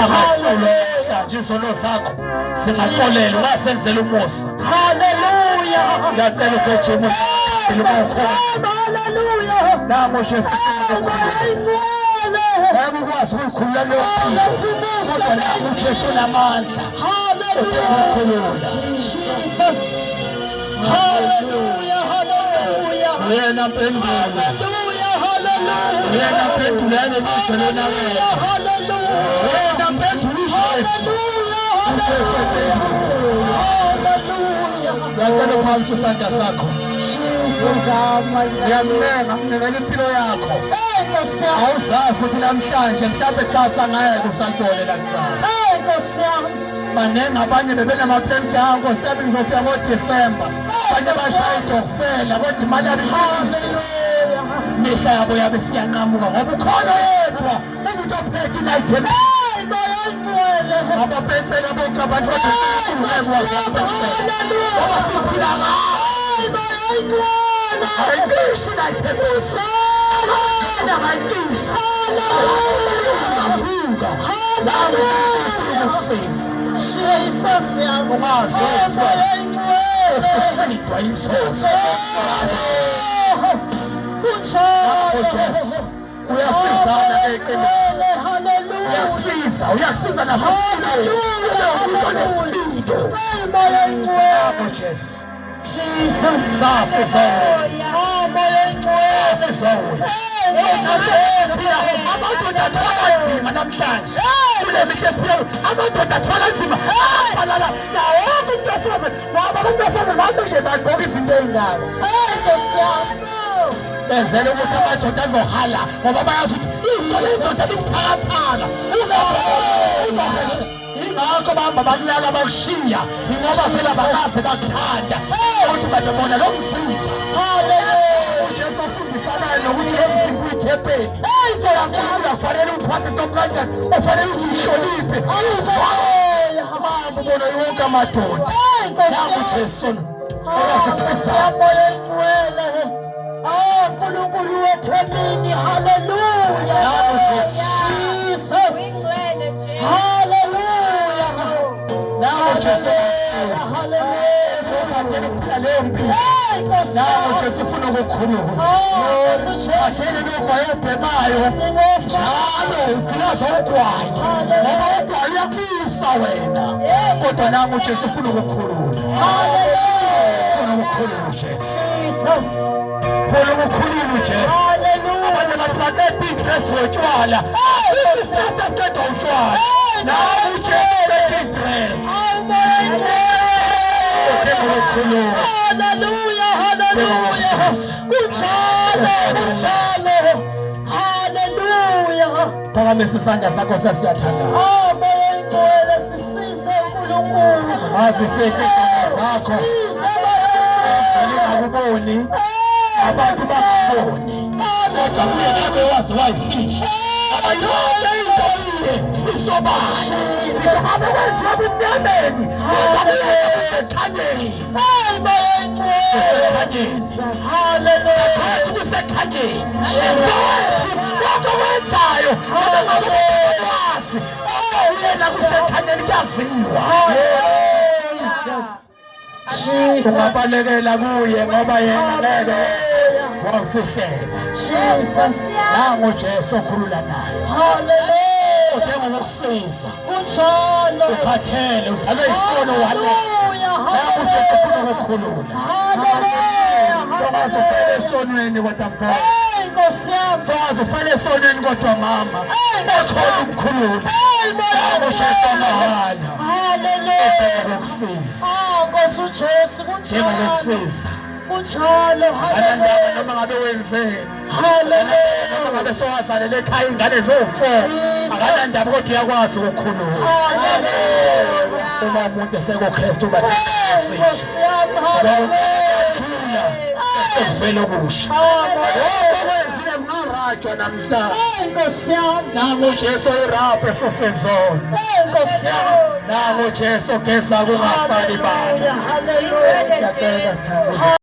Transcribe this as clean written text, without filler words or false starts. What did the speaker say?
Amasulwa namhlanje izono zakho singaxolelwa ungasenzela umusa. Haleluya. Ngiyacela ugijime Haleluya. Nangu Jesu. Ingcwele. Ngeke ukwazi ukuyikhulula leyo mpilo. Kodwa nangu Jesu unamandla. Haleluya. Jesus. Haleluya. Haleluya. Uyena mpendulo. Haleluya. Haleluya. Uyena mpendulo yalelizwe lonakele. Haleluya. Uyena mpendulo uJesu. Haleluya. Haleluya. Ngiyacela uphakamisa isandla sakho. Jesus. Ngiyancenga, ngincengela impilo yakho. Hey Nkosi yami. Awuzazi ukuthi namhlanje mhlawumbe kusasa ngeke usalibone la kusasa. Hey Nkosi yami. Baningi abanye bebenamaplani ukuthi ah Nkosi yami ngizofika ngoDisemba. Abanye bashaya idokfela kodwa imali yabo Haleluya. mihla yabo yabe siyanqamuka ngoba ukhona yedwa umuntu ophethe ilayitheni. Hey Moya Oyingcwele. Abapensela bonke abantu kodwa ngeke wazi ukupensela. Ngoba siphila ngayo. Hey Moya Oyingcwele. Ayiqishi ilayitheni. Ayiqishi. Haleluya. Haleluya. Ukusiza. Jesus. Ungazi Hey Moya Oyingcwele. usindwa yizono. Kunjalo. Jesu. Uyasizana eqiniso. Haleluya. Uyakusiza, uyakusiza nasesipilweni. Haleluya. Unesipilo. Hey Moya Oyingcwele. Yabo Jesu. Jesus. Sasizona. Oh Moya Oyingcwele. Sasizona. Hey Nkosi Jesu. Amadoda athwala nzima namhlanje. Kule mihla esiphila kuyo, amadoda athwala nzima. Abalala nawo wonke umuntu wesifazane. Ngoba abantu besifazane bahambe nje bagqoka izinto ey'ngaka. Hey Nkosi yami. Benzela ukuthi amadoda azohala ngoba bayazi ukuthi iso lendoda libuthakathaka. Ingakho bahamba bakulala bakushiya ingoba phela bakaze bakuthanda ukuthi babebona lo mzimba. Haleluya. uJesu ofundisanayo nokuthi lo mzimba uyithempeli. Hey Nkosi yami. Ufanele uphathe isitomu kanjani, ufanele uzihloniphe. Mama ubona yonke amadoda. Hey Nkosi Nangu yami. Jesu okwazi ukusiza. Moya Oyingcwele. Ah uNkulunkulu wethu emini. Haleluya. Nangu Jesu. Jesus. Haleluya. Nangu Jesu okusiza. Haleluya. Sokhathele ukuphila leyo mpilo. Hey Nkosi Nangu yami. Jesu ufuna ukukhulula. Oh Nkosi Jesu. Kahleni lugwayi obhemayo. Singofa. Njalo ugqilaza ugwayi. Ngoba ugwayi uyakusa wena. Kodwa nangu Jesu ufuna ukukhulula. Haleluya. Ufuna ukukhulula uJesu. Jesus. Ufuna ukukhulula uJesu. Haleluya. Abanye bathi baqeda i-stress ngotshwala. Asikho i-stress esiqedwa utshwala. Nangu uJesu uqeda i-stress. Awu Moya Oyingcwele. Ufuna ukukhulula. Haleluya, haleluya. Kunjalo, kunjalo. Haleluya. Phakamisa isandla sakho sesiyathandaza. Oh Moya Oyingcwele sisize uNkulunkulu. Ungazifihle izandla zakho. Sisize Moya Oyingcwele. Ngakuboni abantu bakuboni. Kodwa kuye ngabe waze wayifihla. Ngoba yonke into kuye isobala. Ngisho ngabe kwenziwa ebumnyameni, kodwa kuye kusekhanyeni. Hey Moya Oyingcwele. Kusekhanyeni. Haleluya. Phakathi kusekhanyeni. Nkosi, lokho okwenzayo noma ngabe wazi, uyena kusekhanyeni kuyaziwa. Jesus. Ungabalekela kuye ngoba yena ngeke wakufihlela. Jesus. Nangu Jesu okhulula naye. Haleluya. Udinga ukukusiza. Kunjalo. Ukhathele, udlalwe isono wale. Haleluya. Nangu Jesu ufuna ukukukhulula. Haleluya. Songaze ufele esonweni kodwa mfana. Hey Nkosi yami. Songaze ufele esonweni kodwa mama. Ekhona umkhululi. Hey Moya Nangu Jesu mahala. Haleluya. Udinga ukukusiza. Ah Nkosi uJesu Udinga kunjalo. ukukusiza. Kunjalo. Akanandaba Haleluya. noma ngabe wenzeni. Haleluya. Noma ngabe sowazalela ekhaya ingane ziwu-4. Akanandaba kodwa uyakwazi ukukhulula. Haleluya. Uma umuntu esekuKristu uba Hey Nkosi yami. Haleluya. Sekuvele okusha. Lokho kwenzile kungarajwa namhlanje. Hey Nkosi yami. Nangu Jesu iraphe sosezona. Hey Nkosi yami. Nangu Jesu ogeza kungasali bani. Haleluya. Haleluya. Ngiyacela sithandaze.